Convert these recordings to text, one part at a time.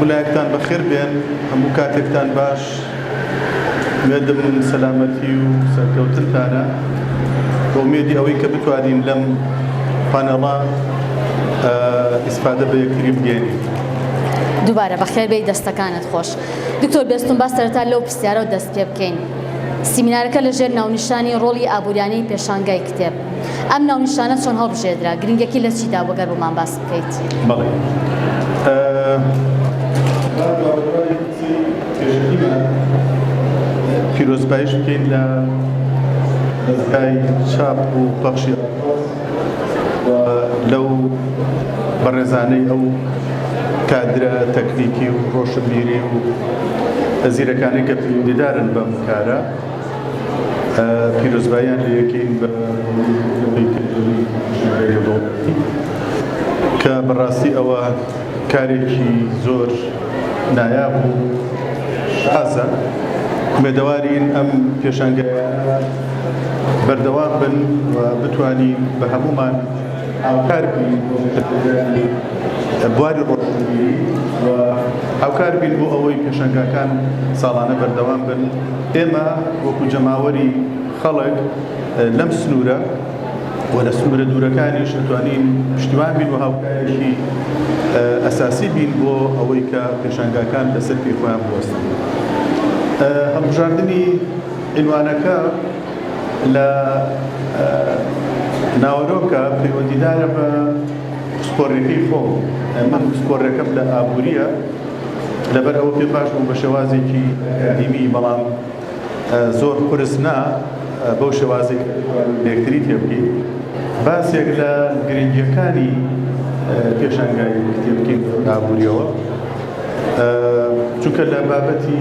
هەموو لایەکتان بەخێر بێن، هەموو کاتێکتان باش، ئومێدم سەلامەتی و سەرکەوتنتانە، بە ئومێدی ئەوەی کە بتوانین لەم پانێڵە ئیسفادە بە یەکتری بگەیەنین. دووبارە بەخێر بێی دەستەکانت خۆش. دکتۆر بێستون با سەرەتا لەو پرسیارەوە دەست پێ بکەین. سیمینارەکە لە ژێر ناونیشانی ڕۆڵی ئابووریانەی پێشانگای کتێب. ئەم ناونیشانە چۆن هەڵبژێردرا؟ گرنگیەکەی لە چیدا بوو گەر بۆمان باس بکەیت؟ بەڵێ. با دوابەدوای قسەی پێشەکیمان پیرۆزباییش بکەین لە دەزگای چاپ و پەخشی ئەتڵەس و لەو بەڕێزانەی ئەو کادرە تەکنیکی و ڕۆشنبیری و زیرەکانەی کە پەیوەندیدارن بەم کارە. پیرۆزباییان لێ ئەکەین بە کردنی نێودەوڵەتی کە بەڕاستی ئەوە کارێکی زۆر نایاب و شازە. ئومێدەوارین ئەم پێشانگایانە بەردەوام بن و بتوانین بە هەموومان هاوکار بین بۆ پەرەپێدانی بواری ڕۆشنبیری و هاوکار بین بۆ ئەوەی پێشانگاکان ساڵانە بەردەوام بن. ئێمە وەکو جەماوەری خەڵک لەم سنوورە و لە سنوورە دوورەکانیش ئەتوانین پشتیوان بین و هاوکارێکی ئەساسی بین بۆ ئەوەی کە پێشانگاکان لەسەر پێی خۆیان بوەستن. هەڵبژاردنی عینوانەکە لە ناوەرۆکە پەیوەندیدارە بە پسپۆڕیەکەی خۆم. من پسپۆڕیەکەم لە ئابوورییە. لەبەر ئەوە پێم باش بوو بە شێوازێکی ئەکادیمی بەڵام زۆر قورس نا بەو شێوازێک لەیەکتری تێبگەین باسێک لە گرنگیەکانی پێشانگای کتێب بکەین ئابووریەوە چونکە لە بابەتی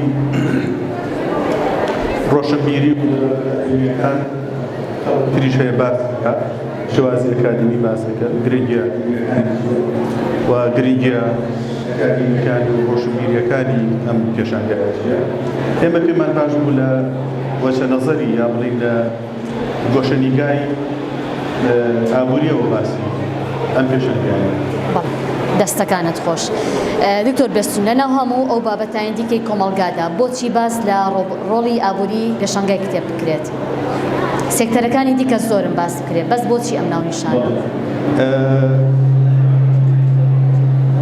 ڕۆشنبیری و تریش هەیە باس بکات شێوازی ئەکادیمی باس دەکەن، گرنگیە و گرنگیە ئەکادیمیەکان و ڕۆشنبیریەکانی ئەم پێشانگایە چیە. ئێمە پێمان باش بوو لە وەچە نەزەری یا بڵێین لە گۆشەنیگای ئابووریەوە باسی ئەم پێشانگایە. بەڵێ دەستەکانت خۆش. دکتۆر بێستون لەناو هەموو ئەو بابەتانی دیکەی کۆمەڵگادا بۆچی باس لە ڕۆڵی ئابووری پێشانگای کتێب بکرێت؟ سێکتەرەکانی دیکە زۆرن باس بکرێت بەس بۆچی ئەم ناونیشانە؟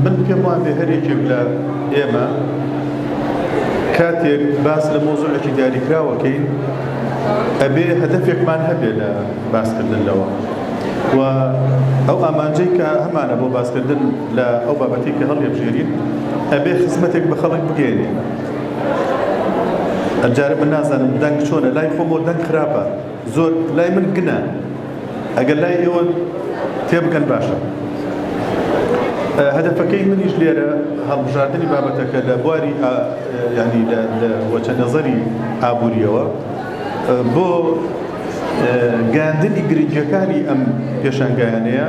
من پێم وابێ هەر یەکێک لە ئێمە کاتێک باس لە مۆزوعێکی دیاریکراوەکەین ئەبێ هەدەفێکمان هەبێ لە باسکردن لەوە و ئەو ئامانجەی کە هەمانە بۆ باسکردن لە ئەو بابەتی کە هەڵیەبژێرین ئەبێ خزمەتێک بە خەڵک بگەێنین ئەمجارە من نازانم دەنگ چۆنە لای خۆمەوە دەنگ خراپە زۆر لای من گنە ئەگەر لای ئێوە تێبگەن باشە هەدەفەکەی منیش لێرە هەڵبژاردنی بابەتەکە لە بواری ینی لە وەچە نەزەری ئابووریەوە بۆ گەاندنی گرنگیەکانی ئەم پێشانگایانەیە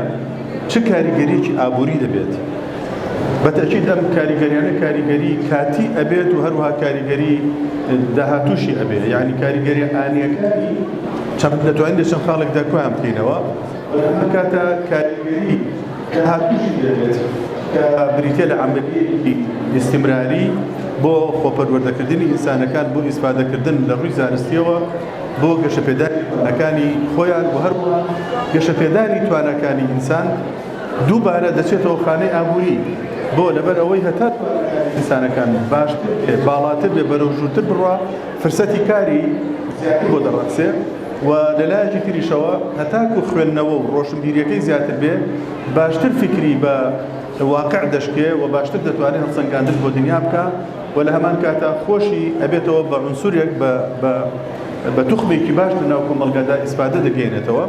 چ کاریگەریەکی ئابووری دەبێت بە تەئکید ئەم کاریگەریانە کاریگەری کاتی ئەبێت و هەروەها کاریگەری داهاتووشی ئەبێ یعنی کاریگەری ئانیەکانی چەند دەتوانین لە چەند خاڵێکدا کۆیان بکەینەوە کاتە کاریگەری داهاتووشی دەبێت کە بریتیە لە عەمەلیەکی ئیستیمراری بۆ خۆپەروەردەکردنی ئینسانەکان بۆ ئیسفادەکردن لە ڕووی زانستیەوە بۆ گەشەپێدانی تواناکانی خۆیان و هەروەها گەشەپێدانی تواناکانی ئینسان دووبارە دەچێتەوە خانەی ئابووری، بۆ؟ لەبەر ئەوەی هەتا تواناکانی ئینسانەکان باشتر بێ، باڵاتر بێ، بەرەو ژوورتر بڕوا، فرسەتی کاری زیاتر بۆ دەڕەخسێ و لە لایەکی تریشەوە هەتاکو خوێندنەوە و ڕۆشنبیرییەکەی زیاتر بێ، باشتر فیکری بە واقع دەشکێ و باشتر دەتوانێ هەڵسەنگاندن بۆ دنیا بکا و لە هەمان کاتا خۆشی ئەبێتەوە بە عونسورێک بە بە بە توخمێکی باش لە ناو کۆمەڵگادا ئیسفادە دەگەیەنێتەوە.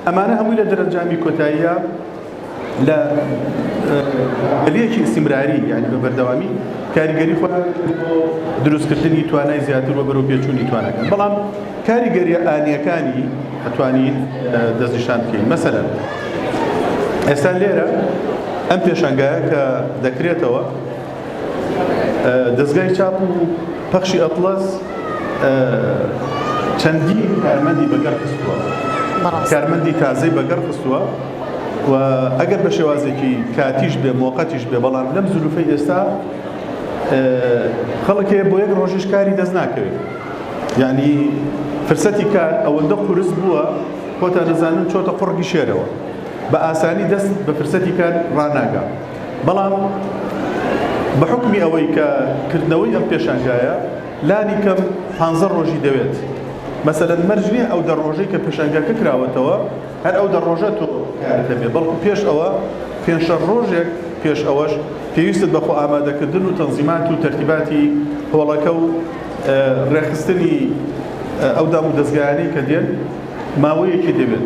ئەمانە هەمووی لە دەرەنجامی کۆتاییە لە عەمەلیەکی ئیستیمراری یعنی بە بەردەوامی کاریگەری خۆیان بۆ دروستکردنی توانای زیاتر و بەرەو پێچوونی تواناکان بەڵام کاریگەریە ئانیەکانی ئەتوانین دەستنیشان بکەین مەسەلەن ئێستا لێرە ئەم پێشانگایە کە دەکرێتەوە دەزگای چاپ و پەخشی ئەتڵەس چەندین کارمەندی بەگەڕ خستووە، کارمەندی تازەی بەگەڕ خستووە و ئەگەر بە شێوازێکی کاتیش بێ مۆقەتیش بێ بەڵام لەم زروفەی ئێستا خەڵک هەیە بۆ یەک ڕۆژیش کاری دەست ناکەوێت یعنی فرسەتی کار ئەوەندە قورس بووە خۆتان دەزانن چۆتە قوڕگی شێرەوە بە ئاسانی دەست بە فرسەتی کار ڕاناگا بەڵام بە حکمی ئەوەی کە کردنەوەی ئەم پێشانگایە لانی کەم پانزە ڕۆژی دەوێت مەسەلەن مەرج نییە ئەو دە ڕۆژەی کە پێشانگاکە کراوەتەوە هەر ئەو دە ڕۆژە تۆ کارت هەبێ بەڵکو پێش ئەوە پێنج شەش ڕۆژێک پێش ئەوەش پێویستت بە خۆ ئامادەکردن و تەنزیمات و تەرتیباتی هۆڵەکە و ڕێکخستنی ئەو دام و دەزگایانەی کە دێن ماوەیەکی دەوێت.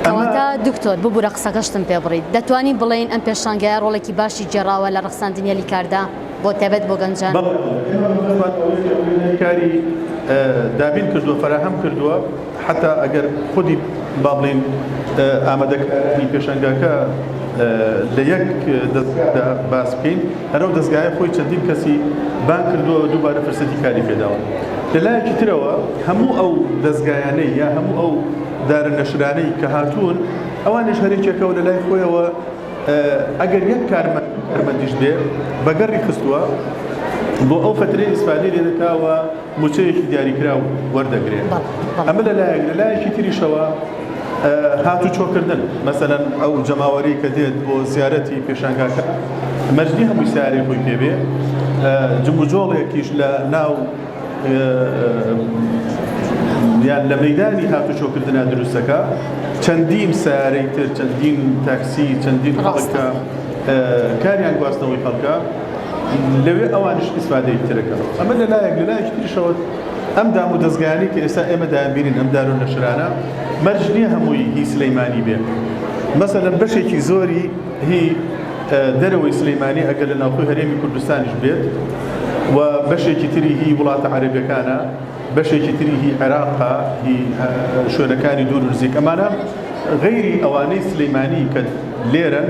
کەواتە دکتۆر ببورە قسەکەشتم پێ بڕی، دەتوانین بڵێین ئەم پێشانگایە ڕۆڵێکی باشی گێڕاوە لە ڕەخساندنی هەلی کاردا بۆ تایبەت بۆ گەنجان؟ بەڵێ ئێمە مەبەستمان ئەوەیە کە هەلی کاری دابین کردووە، فەراهەم کردووە، حەتا ئەگەر خودی با بڵێین ئامادەکارانی پێشانگاکە لە یەک دەزگادا باس بکەین، هەر ئەو دەزگایە خۆی چەندین کەسی بانگ کردووە و دووبارە فرسەتی کاری پێداوە. لە لایەکی ترەوە هەموو ئەو دەزگایانەی یا هەموو ئەو دارە نەشرانەی کە هاتوون ئەوانیش هەرێکێکەوە لە لای خۆیەوە ئەگەر یەک کارمەندیش بێ بەگەڕی خستووە بۆ ئەو فترەی ئیسفادەی لێ دەکا و مووچەیەکی دیاریکراو وەردەگرێ. ئەمە لە لایەک، لە لایەکی تریشەوە هاتوچۆکردن، مەسەلەن ئەو جەماوەرەی کە دێت بۆ زیارەتی پێشانگاکە مەرج نییە هەمووی سەیارەی خۆی پێ بێ، جموجۆڵێکیش لە ناو یان لە مەیدانی هاتوچۆکردنا دروستەکە چەندین سەیارەی تر، چەندین تاکسی، چەندین خەڵک کە کاریان گواستنەوەی خەڵکە لەوێ ئەوانیش ئیسفادەی ترەکەن. ئەمە لە لایەک، لە لایەکی تریشەوە ئەم دام و دەزگایانەی کە ئێستا ئێمە دەیانبینین، ئەم دار و نەشرانە، مەرج نییە هەمووی هی سلەیمانی بێ. مەسەلەن بەشێکی زۆری هی دەرەوەی سلەیمانی ئەگەر لە ناوخۆی هەرێمی کوردستانیش بێت و بەشێکی تری هی وڵاتە عەرەبیەکانە، بەشێکی تری هی عێراقە، هی شوێنەکانی دوور و نزیک. ئەمانە غەیری ئەوانەی سلەیمانی کە لێرەن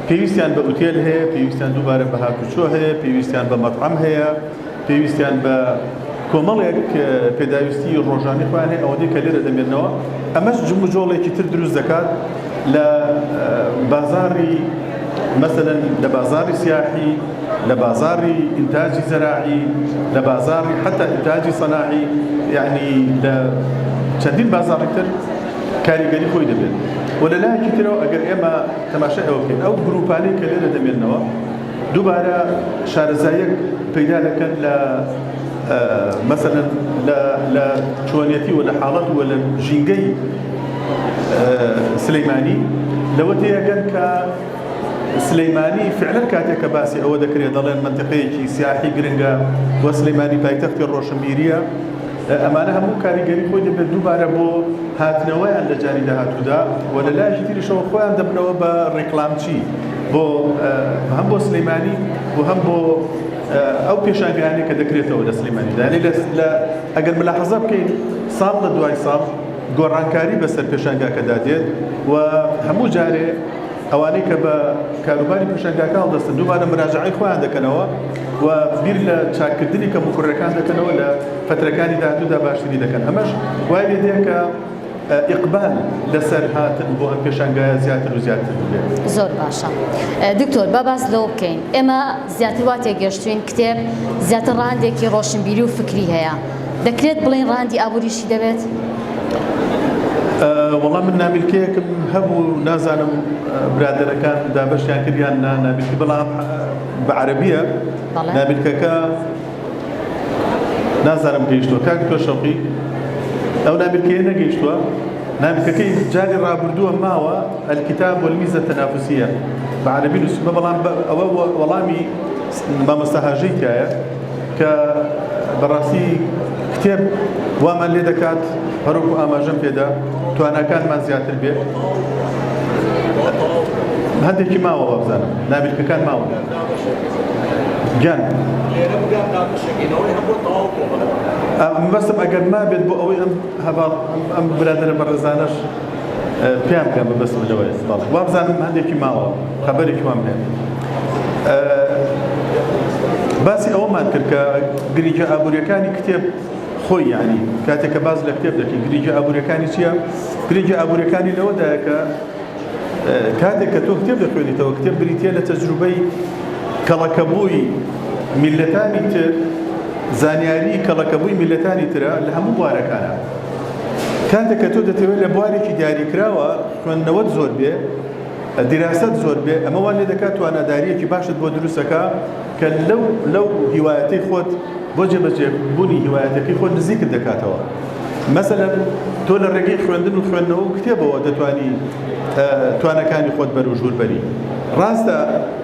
پێویستیان بە ئوتێل هەیە، پێویستیان دووبارە بە هاتوچۆ هەیە، پێویستیان بە مەتعەم هەیە، پێویستیان بە کۆمەڵێک پێداویستی ڕۆژانەی خۆیان هەیە ئەوەندەی کە لێرە دەمێننەوە. ئەمەش جموجۆڵێکی تر دروست دەکات لە بازاڕی مەسەلەن لە بازاڕی سیاحی، لە بازاڕی ئینتاجی زەراعی، لە بازاڕی حەتا ئینتاجی سەناعی، یەعنی لە چەندین بازاڕی تر کاریگەری خۆی دەبێت. و لە لایەکی ترەوە ئەگەر ئێمە تەماشای ئەوە بکەین ئەو گروپانەی کە لێرە دەمێننەوە دووبارە شارەزاییەک پەیدا دەکەن لە مەسەلەن لە چۆنیەتی و لە حاڵەت و لە ژینگەی سلەیمانی لەوە تێگەن کە سلەیمانی فعلەن کاتێک کە باسی ئەوە دەکرێت دەڵێن مەنتیقەیەکی سیاحی گرنگە و سلەیمانی پایتەختی ڕۆشنبیریە ئەمانە هەموو کاریگەری خۆی دەبێت دووبارە بۆ هاتنەوەیان لە جاری داهاتوودا و لە لایەکی تریشەوە خۆیان دەبنەوە بە ڕیکلامچی بۆ هەم بۆ سلەیمانی و هەم بۆ ئەو پێشانگایانەی کە دەکرێتەوە لە سلێمانیدا. یانی لە ئەگەر ملاحەزە بکەین ساڵ لە دوای ساڵ گۆڕانکاری بەسەر پێشانگاکەدا دێت و هەموو جارێ ئەوانەی کە بە کاروباری پێشانگاکە هەڵدەستن دووبارە مراجعەی خۆیان دەکەنەوە و بیر لە چاککردنی کەموکوڕیەکان دەکەنەوە لە فترەکانی داهاتوودا باشتری دەکەن. ئەمەش وای لێ دێ کە ئیقبال لەسەر هاتن بۆ ئەم پێشانگایە زیاتر و زیاتر ببێت. زۆر باشە دکتۆر با باس لەوە بکەین ئێمە زیاتر وا تێگەشتوین کتێب زیاتر ڕەهەندێکی ڕۆشنبیری و فکری هەیە دەکرێت بڵێین ڕەهەندی ئابووریشی دەبێت؟ وەڵا من نامیلکەیەکم هەبوو نازانم برادەرەکان دابەشیان کرد یان نا نامیلکە بەڵام بە عەرەبیە نامیلکەکە نازانم گەیشتووە کاک دکتۆر شەوقی ئەو نامیلکەیە نەگەیشتووە نامیلکەکەی جاری ڕابردووە ماوە الکتاب والمیزە التنافسیە بە عەرەبی نووسیومە بەڵام ئەوە وەڵامی مامۆستا هاژەی تایە کە بەڕاستی کتێب وامان لێ دەکات هەروەکو ئاماژەم پێدا تواناکانمان زیاتر بێت هەندێکی ماوە وابزانم نامیلکەکان ماون گیان مەبەستم ئەگەر مابێت بۆ ئەوەی ئەم هەڤاڵ ئەم برادەرە بەڕێزانەش پێیان بکەم مەبەستم لەوەیە بەڵێ وابزانم هەندێکی ماوە خەبەرێکی وام هەیە باسی ئەوەمان کرد کە گرنگە ئابووریەکانی کتێب خۆی یعنی کاتێک کە باس لە کتێب دەکەین گرنگە ئابووریەکانی چییە گرنگە ئابووریەکانی لەوەدایە کە کاتێک کە تۆ کتێب دەخوێنیتەوە کتێب بریتییە لە تەجروبەی کەڵەکەبووی میللەتانی تر، زانیاری کەڵەکەبووی میللەتانی ترە لە هەموو بوارەکانا. کاتێک کە تۆ دەتەوێت لە بوارێکی دیاریکراوە خوێندنەوەت زۆر بێ، دیراسەت زۆر بێ، ئەمە وات لێ دەکات توانادارییەکی باشت بۆ دروست دەکا کە لەو لەو هیوایەتەی خۆت بۆ جێبەجێ بوونی هیوایەتەکەی خۆت نزیکت دەکاتەوە. مەسەلەن تۆ لە ڕێگەی خوێندن و خوێندنەوە و کتێبەوە دەتوانی توانەکانی خۆت بەرەو ژوور بەری. ڕاستە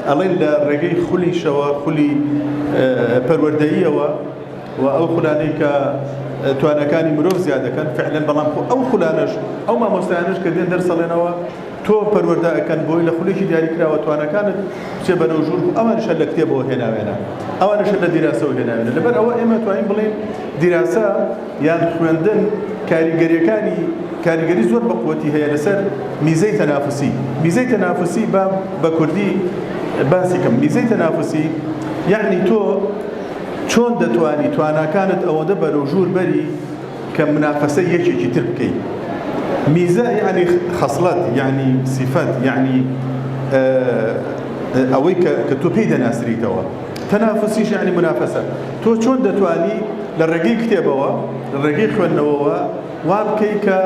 ئەڵێن لە ڕێگەی خولیشەوە، خولی پەروەردەییەوە و ئەو خولانەی کە توانەکانی مرۆڤ زیاد دەکەن، فعلەن بەڵام خۆ ئەو خولانەش، ئەو مامۆستایانەش کە دێن دەرس ئەڵێنەوە تۆ پەروەردە ئەکەن بۆی لە خولێکی دیاریکراوە توانەکانت بچێ بەرەو ژوور، خۆ ئەوانیش هەر لە کتێبەوە هێناوێنە، ئەوانیش هەر لە دیراسەوە هێناوێنە. لەبەر ئەوە ئێمە توانین بڵێین دیراسە یان خوێندن کاریگەریەکانی کاریگەری زۆر بە قوتی هەیە لەسەر میزەی تەنافوسی. میزەی تەنافوسی با بە کوردی باسی کەم. میزەی تەنافوسی یەعنی تۆ چۆن دەتوانی تواناکانت ئەوەندە بەرەو ژوور بەری کە منافەسەی یەکێکی تر بکەی. میزە یەعنی خەسڵەت، یەعنی سیفەت، یەعنی ئەوەی کە تۆ پێی دەناسریتەوە. تەنافوسیش یەعنی منافەسە. تۆ چۆن دەتوانی لە ڕێگەی کتێبەوە، لە ڕێگەی خوێندنەوەوە وا بکەی کە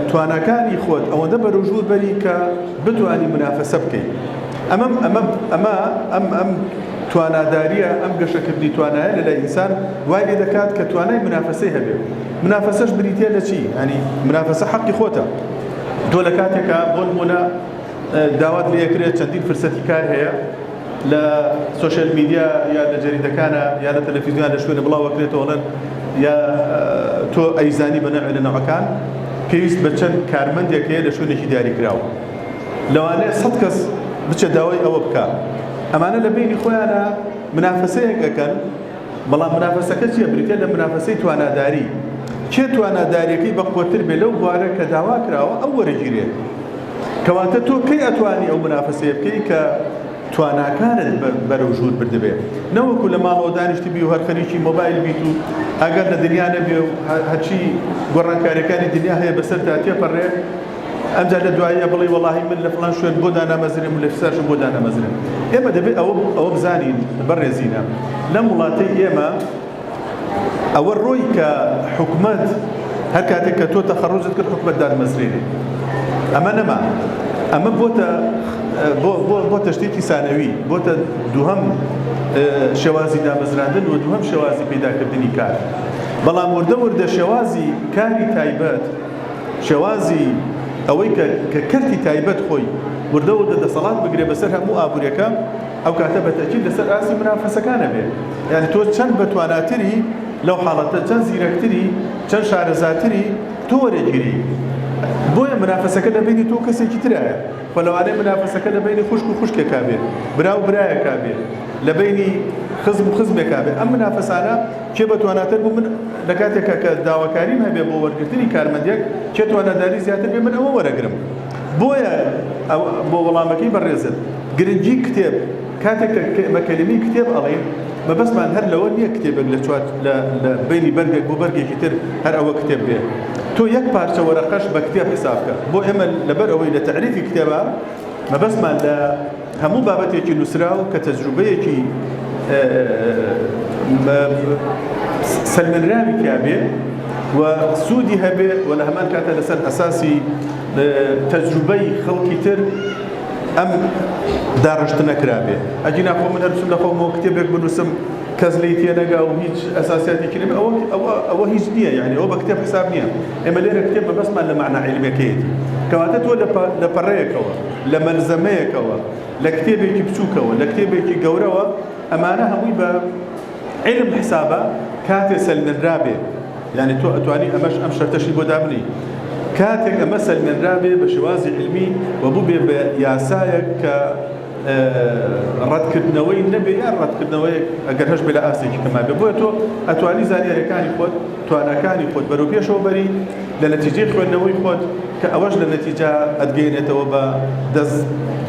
تواناکانی خۆت ئەوەندە بەرەو ژوور بەری کە بتوانی منافەسە بکەی. ئەمە ئەمە ئەمە ئەم ئەم توانادارییە، ئەم گەشەکردنی توانایە لە لای ئینسان وای لێ دەکات کە توانای منافەسەی هەبێ. منافەسەش بریتییە لە چی؟ یانی منافەسە حەقی خۆتە. تۆ لە کاتێکا بۆ نموونە داوات لێ ئەکرێت چەندین فرسەتی کار هەیە لە social media یا لە جەریدەکانە یا لە تەلەفیزیۆن لە شوێنە بڵاو ئەکرێتەوە ئەڵێن یا تۆ ئەیزانی بە نەوعێ لە نەوعەکان پێویست بە چەند کارمەندێک هەیە لە شوێنێکی دیاریکراو لەوانەیە سەد کەس بچێت داوای ئەوە بکا ئەمانە لە بەینی خۆیانە منافەسەیەک ئەکەن بەڵام منافەسەکە چییە بریتە لە منافەسەی تواناداری کێ تواناداریەکەی بەقوەتر بێ لەو بوارە کە داوا کراوە ئەو وەرەگیرێ کەواتە تۆ کەی ئەتوانی ئەو منافەسەیە بکەی کە تواناکانت بەرەو ژوور بردبێ نەوەکو لە ماڵەوە دانیشتبی و هەر خەریکی مۆبایل بیت و ئاگات لە دنیا نەبێ و هەرچی گۆڕانکاریەکانی دنیا هەیە بەسەرتا تێپەڕێ ئەمجا لە دواییە بڵێی وەڵاهی من لە فڵان شوێن بۆ دانامەزرێم و لە فساشم بۆ دانامەزرێم. ئێمە دەبێ ئەوە ئەوە بزانین بەڕێزینە لەم وڵاتەی ئێمە ئەوە ڕۆی کە حکومەت هەر کاتێک کە تۆ تەخەڕوجت کرد حکومەت دادمەزرێنێ ئەمە نەما ئەمە بۆتە بۆتە شتێکی سانەوی بۆتە دووهەم شێوازی دامەزراندن و دووهەم شێوازی پەیداکردنی کار بەڵام وردە وردە شێوازی کاری تایبەت شێوازی ئەوەی کە کە کەرتی تایبەت خۆی وردە وردە دەسەڵات بگرێ بەسەر هەموو ئابووریەکە ئەو کاتە بە تەئکید لەسەر ئاستی منافەسەکان ئەبێ یانی تۆ چەند بەتواناتری لەو حاڵەتە چەند زیرەکتری چەند شارەزاتری تۆ وەرەگیری بۆیە منافەسەکە لە بەینی تۆ و کەسێکی ترایە خۆ لەوانەیە منافەسەکە لە بەینی خوشک و خوشکێکا بێ برا و برایەکا بێ لە بەینی خزم و خزمێکا بێ ئەم منافەسانە کێ بەتواناتر بوو من لە کاتێکا کە داواکاریم هەبێ بۆ وەرگرتنی کارمەندێک کێ تواناداری زیاتر بێ من ئەوە وەرەگرم بۆیە بۆ وەڵامەکەی بەڕێزت گرنگی کتێب کاتێک کە بە کەلیمەی کتێب ئەڵێین مەبەستمان هەر لەوە نییە کتێبێک لە چوار لە لە بەینی بەرگێک بۆ بەرگێکی تر هەر ئەوە کتێب بێ تۆ یەک پارچە وەرەقەش بە کتێب حساب کە بۆ ئێمە لەبەر ئەوەی لە تەعریفی کتێبە مەبەستمان لە هەموو بابەتێکی نووسراو کە تەجروبەیەکی سەلمێنراوی تیا بێ و سوودی هەبێ و لە هەمان کاتە لەسەر ئەساسی تەجروبەی خەڵکی تر ئەم داڕشتنە کرابێ ئەگینا خۆ من هەر بچم لە خۆمەوە کتێبێک بنووسم کەس لێی تێنەگا و هیچ ئەساسیاتێکی نەبێ ئەوە ئەوە ئەوە هیچ نییە یعنی ئەوە بە کتێب حساب نییە ئێمە لێرە کتێب مەبەستمان لە مەعنا عیلمیەکەیەتی کەواتە تۆ لە پەڕەیەکەوە لە مەلزەمەیەکەوە لە کتێبێکی بچووکەوە لە کتێبێکی گەورەوە ئەمانە هەمووی بە عیلم حسابە کاتێ سەلمێنرابێ یعنی تۆ ئەتوانی ئەمەش ئەم شەرتەشی بۆ دابنی کاتێک ئەمە سەلمێنرابێ بە شێوازی عیلمی و بووبێ بە یاسایەک کە ڕەتکردنەوەی نەبێ یان ڕەتکردنەوەیەک ئەگەر هەش بێ لە ئاستێکی کەما بێ بۆیە تۆ ئەتوانی زانیاریەکانی خۆت تواناکانی خۆت بەرەو پێشەوە بەری لە نەتیجەی خوێندنەوەی خۆت کە ئەوەش لە نەتیجە ئەتگەیەنێتەوە بە دەست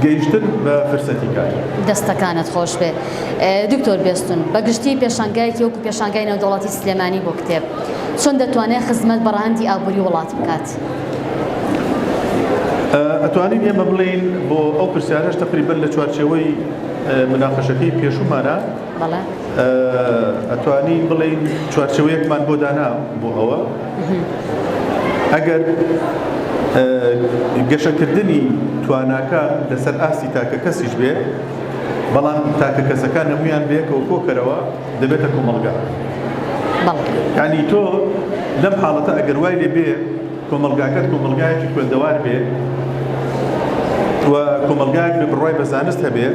گەیشتن بە فرسەتی کار. دەستەکانت خۆش بێ دکتۆر بێستون، بە گشتی پێشانگایەکی وەکو پێشانگای نێودەوڵەتی سلێمانی بۆ کتێب چۆن دەتوانێت خزمەت بە ڕەهەندی ئابووری وڵات بکات؟ ئەتوانین ئێمە بڵێین بۆ ئەو پرسیارەش تەقریبەن لە چوارچێوەی مناقەشەکەی پێشوومانە. بەڵێ. ئەتوانین بڵێین چوارچێوەیەکمان بۆ دانا بۆ ئەوە ئەگەر گەشەکردنی تواناکان لەسەر ئاستی تاکە کەسیش بێ بەڵام تاکە کەسەکان هەمویان بەیەکەوە کۆکەرەوە دەبێتە کۆمەڵگا. یانی تۆ لەم حاڵەتە ئەگەر وای لێ بێ کۆمەڵگاکەت کۆمەڵگایەکی خوێندەوار بێ و کۆمەڵگایەک بێ بڕوای بە زانست هەبێ،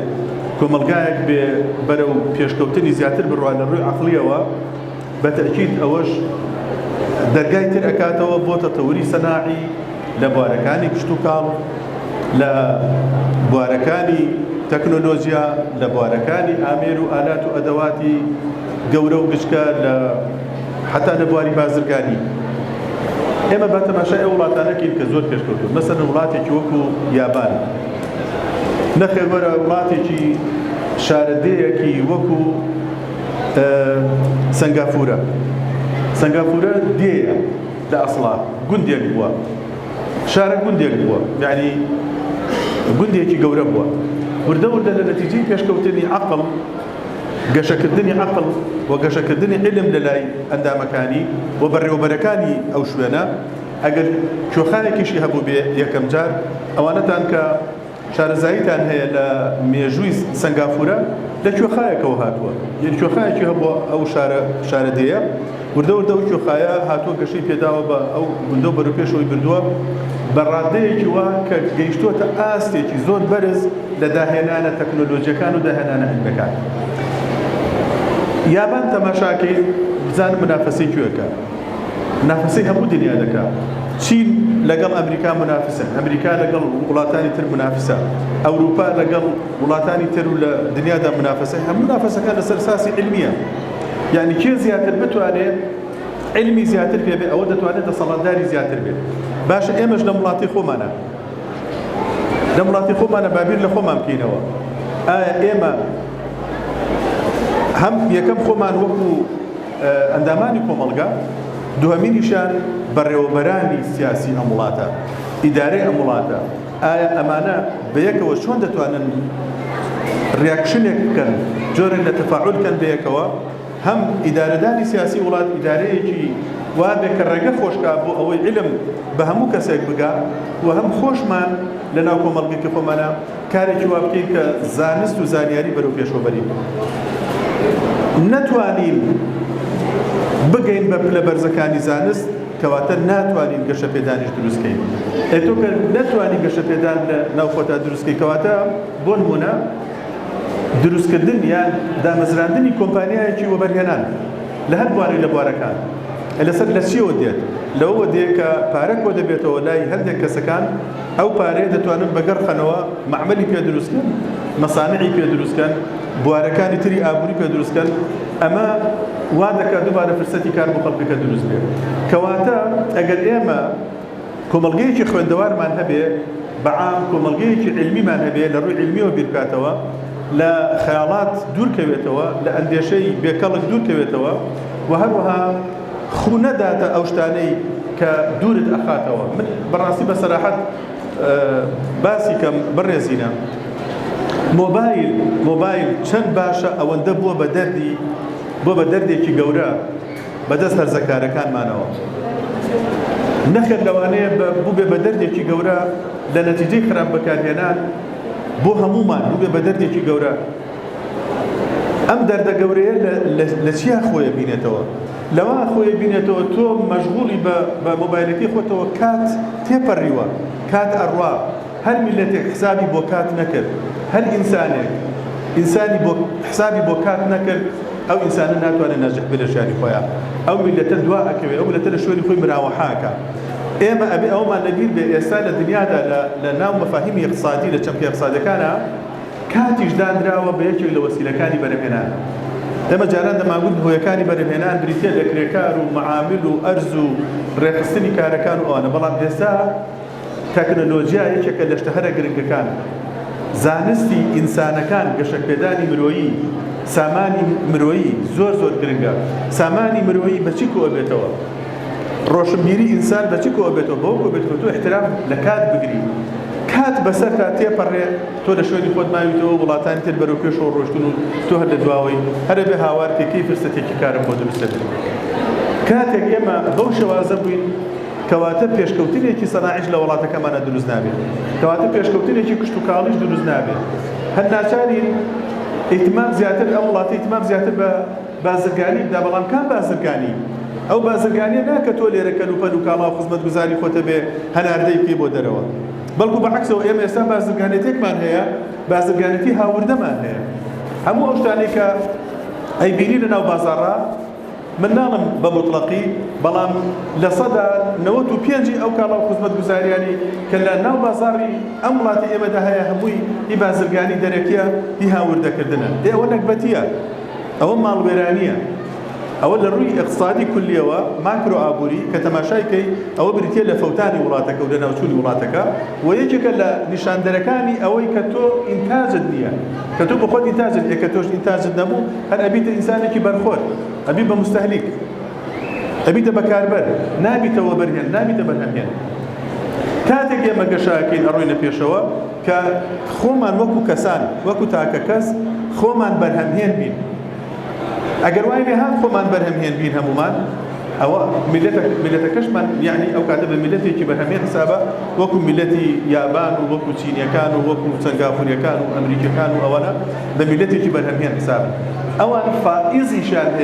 کۆمەڵگایەک بێ بەرەو پێشکەوتنی زیاتر بڕوا لە ڕووی عەقڵیەوە، بە تەئکید ئەوەش دەرگای تر ئەکاتەوە بۆ تەتەوری سەناعی لە بوارەکانی کشتوکاڵ، لە بوارەکانی تەکنۆلۆجیا، لە بوارەکانی ئامێر و ئالات و ئەدەواتی گەورە و گچکە، لە حەتا لە بواری بازرگانی. ئێمە با تەماشای ئەو وڵاتانە کەین کە زۆر پێشکەوتوون، مەسەلەن وڵاتێکی وەکو یابان، نەخێر وەرە وڵاتێکی شارەدێیەکی وەکو سەنگافورە. سەنگافورە دێیە لە ئەسڵا گوندێک بووە، شارە گوندێک بووە، یعنی گوندێکی گەورە بووە. وردە وردە لە نەتیجەی پێشکەوتنی عەقڵ، گەشەکردنی عەقڵ و گەشەکردنی عیلم لە لای ئەندامەکانی و بەڕێوەبەرەکانی ئەو شوێنە، ئەگەر کوێخایەکیشی هەبووبێ یەکەم جار ئەوانەتان کە شارەزاییتان هەیە لە مێژووی سەنگافورە لە کوێخایەکەوە هاتووە، یەک کوێخایەکی هەبووە ئەو شارە شارەدێیە، وردە وردە ئەو کوێخایە هاتووە گەشەی پێداوە بە ئەو گوندە و بەرەو پێشەوەی بردووە بە ڕادەیەکی وا کە گەیشتووەتە ئاستێکی زۆر بەرز لە داهێنانە تەکنۆلۆجیەکان و داهێنانە عیلمیەکان. یابان تەماشاکەی بزانن منافەسەی کوێ کە منافەسەی هەموو دنیا دەکا. چین لەگەڵ ئەمریکا منافسن، ئەمریکا لەگەڵ وڵاتانی تر منافسە، ئەوروپا لەگەڵ وڵاتانی تر و لە دنیادا منافەسە، هەموو منافەسەکان لەسەر ساسی عیلمیە. یعنی کێ زیاتر بتوانێ عیلمی زیاتر پێ بێ ئەوە دەتوانێت دەسەڵاتداری زیاتر بێت. باشە ئێمەش لەم وڵاتی خۆمانە لەم وڵاتی خۆمانە با بیر لە خۆمان بکەینەوە ئایا ئێمە هەم یەکەم خۆمان وەکو ئەندامانی کۆمەڵگا دوهەمینیشیان بەڕێوەبەرانی سیاسی ئەم وڵاتە ئیدارەی ئەم وڵاتە ئایا ئەمانە بەیەکەوە چۆن دەتوانن reaction ێک بکەن جۆرێک لە تەفاعول کەن بەیەکەوە هەم ئیدارەدانی سیاسی وڵات ئیدارەیەکی وا بێ کە ڕێگە خۆشکا بۆ ئەوەی عیلم بە هەموو کەسێک بگا و هەم خۆشمان لە ناو کۆمەڵگەکی خۆمانە کارێکی وا بکەین کە زانست و زانیاری بەرەو پێشەوە بەرین. نەتوانین بگەین بە پلە بەرزەکانی زانست کەواتە ناتوانین گەشەپێدانیش دروست کەین. ئێ تۆ کە نەتوانی گەشەپێدان لە ناو خۆتا دروست کەی کەواتە بۆ نموونە دروستکردن یان دامەزراندنی کۆمپانیایەکی وەبەرهێنان لە هەر بوارێک لە بوارەکان لەسەر لە چیەوە دێت؟ لەوەوە دێ کە پارە کۆدەبێتەوە لای هەندێک کەسەکان ئەو پارەیە دەتوانن بەگەڕ خەنەوە مەعمەلی پێ دروست کەن، مەسانعی پێ دروست کەن، بوارەکانی تری ئابووری پێ دروست کەن، ئەمە وا دەکات دووبارە فرسەتی کار بۆ خەڵکەکە دروست بێت. کەواتە ئەگەر ئێمە کۆمەڵگەیەکی خوێندەوارمان هەبێ، بە عام کۆمەڵگەیەکی عیلمیمان هەبێ، لە ڕووی عیلمیەوە بیر بکاتەوە، لە خەیاڵات دوور کەوێتەوە، لە ئەندێشەی بێکەڵک دوور کەوێتەوە و هەروەها خوو نەداتە ئەو شتانەی کە دوورت ئەخاتەوە. من بەڕاستی بە سەراحەت باسی کەم بەڕێزینە مۆبایل مۆبایل چەند باشە ئەوەندە بووە بە دەردی بووە بە دەردێکی گەورە بەدەست هەرزەکارەکانمانەوە. نەخێر لەوانەیە بووبێ بە دەردێکی گەورە لە نەتیجەی خراپ بەکارهێنان بۆ هەموومان بووبێ بە دەردێکی گەورە. ئەم دەردە گەورەیە لە چیا خۆیە بینێتەوە؟ لەوە خۆیە بینێتەوە تۆ مەشغوڵی بە مۆبایلەکەی خۆتەوە کات تێپەڕیوە، کات ئەڕوا. هەر میللەتێک حسابی بۆ کات نەکرد، هەر ئینسانێک ئینسانی بۆ حسابی بۆ کات نەکرد، ئەو ئینسانە ناتوانێت ناجح بێت لە ژیانی خۆیا. ئەو میللەتە دوا ئەکەوێ، ئەو میللەتە لە شوێنی خۆی مراوەحە ئەکا. ئێمە ئەبێ ئەوەمان لەبیر بێ ئێستا لە دنیادا لە لە ناو مەفاهیمی ئیقتسادی لە چەمکە ئیقتسادیەکانا کاتیش دانراوە بە یەکێک لە وەسیلەکانی بەرهەمهێنان. ئێمە جاران دەمانگوت هۆیەکانی بەرهەمهێنان بریتیە لە کرێکار و مەعامل و ئەرز و ڕێکخستنی کارەکان و ئەوانە، بەڵام ئێستا تەکنەلۆجیا یەکێکە لە شتە هەرە گرنگەکان. زانستی ئینسانەکان، گەشەپێدانی مرۆیی، سامانی مرۆیی زۆر زۆر گرنگە. سامانی مرۆیی بە چی کۆئەبێتەوە؟ ڕۆشنبیری ئینسان بە چی کۆئەبێتەوە؟ بەوە کۆبێتەوە تۆ ئیحترام لە کات بگری. کات بەسەرتا تێپەڕێ تۆ لە شوێنی خۆت ماویتەوە، وڵاتانی تر بەرەو پێشەوە ڕۆشتون و تۆ هەر لە دواوەی، هەر ئەبێ هاوار کەی کەی فرسەتێکی کارم بۆ دروست ئەبێ. کاتێک ئێمە بەو شێوازە بووین کەواتە پێشکەوتنێکی سەناعیش لە وڵاتەکەمانا دروست نابێ، کەواتە پێشکەوتنێکی کشتوکاڵیش دروست نابێ. هەر ناچارین ئیهتمام زیاتر ئەم وڵاتە ئیهتمام زیاتر بە بازرگانی بدا، بەڵام کام بازرگانی؟ ئەو بازرگانیە نا کە تۆ لێرە کەلوپەل و کاڵا و خزمەتگوزاری خۆتە بێ هەناردەی بکەی بۆ دەرەوە، بەڵکو بە عەکسەوە ئێمە ئێستا بازرگانێتێکمان هەیە، بازرگانێتی هاوردەمان هەیە. هەموو ئەو شتانەی کە ئەیبینی لە ناو بازاڕا، من ناڵێم بە موتڵەقی، بەڵام 95% ی ئەو کاڵا و خزمەتگوزاریانەی کە لە ناو بازاڕی ئەم وڵاتی ئێمەدا هەیە هەمووی هی بازرگانی دەرەکیە، هی هاوردەکردنە. ئێ ئەوە نەگبەتیە، ئەوە ماڵوێرانیە. ئەوە لە ڕووی ئیقتسادی کولیەوە، ماکرۆ ئابووری، کە تەماشای کەی ئەوە بریتیە لە فەوتانی وڵاتەکە و لەناوچوونی وڵاتەکە و یەکێکە لە نیشاندەرەکانی ئەوەی کە تۆ ئینتاجت نییە، کە تۆ بۆخۆت ئینتاجت نییە، کە تۆش ئینتاجت نەبوو هەر ئەبیتە ئینسانێکی بەرخۆر، ئەبی بە موستەهلیک، ئەبیتە بەکاربەر، نابیتە وەبەرهێن، نابیتە بەرهەمهێن. کاتێک ئێمە گەشە ئەکەین ئەڕۆینە پێشەوە کە خۆمان وەکو کەسان، وەکو تاکەکەس خۆمان بەرهەمهێن بین. ئەگەر وای لێ هات خۆمان بەرهەمهێن بین هەموومان، ئەوە میللەتە میللەتەکەشمان یەعنی ئەو کاتە بە میللەتێکی بەرهەمهێن حسابە وەکو میللەتی یابان و وەکو چینیەکان و وەکو سەنگافوریەکان و ئەمریکیەکان و ئەوانە بە میللەتێکی بەرهەمهێن حسابن. ئەوان فائیزیشیان هەیە.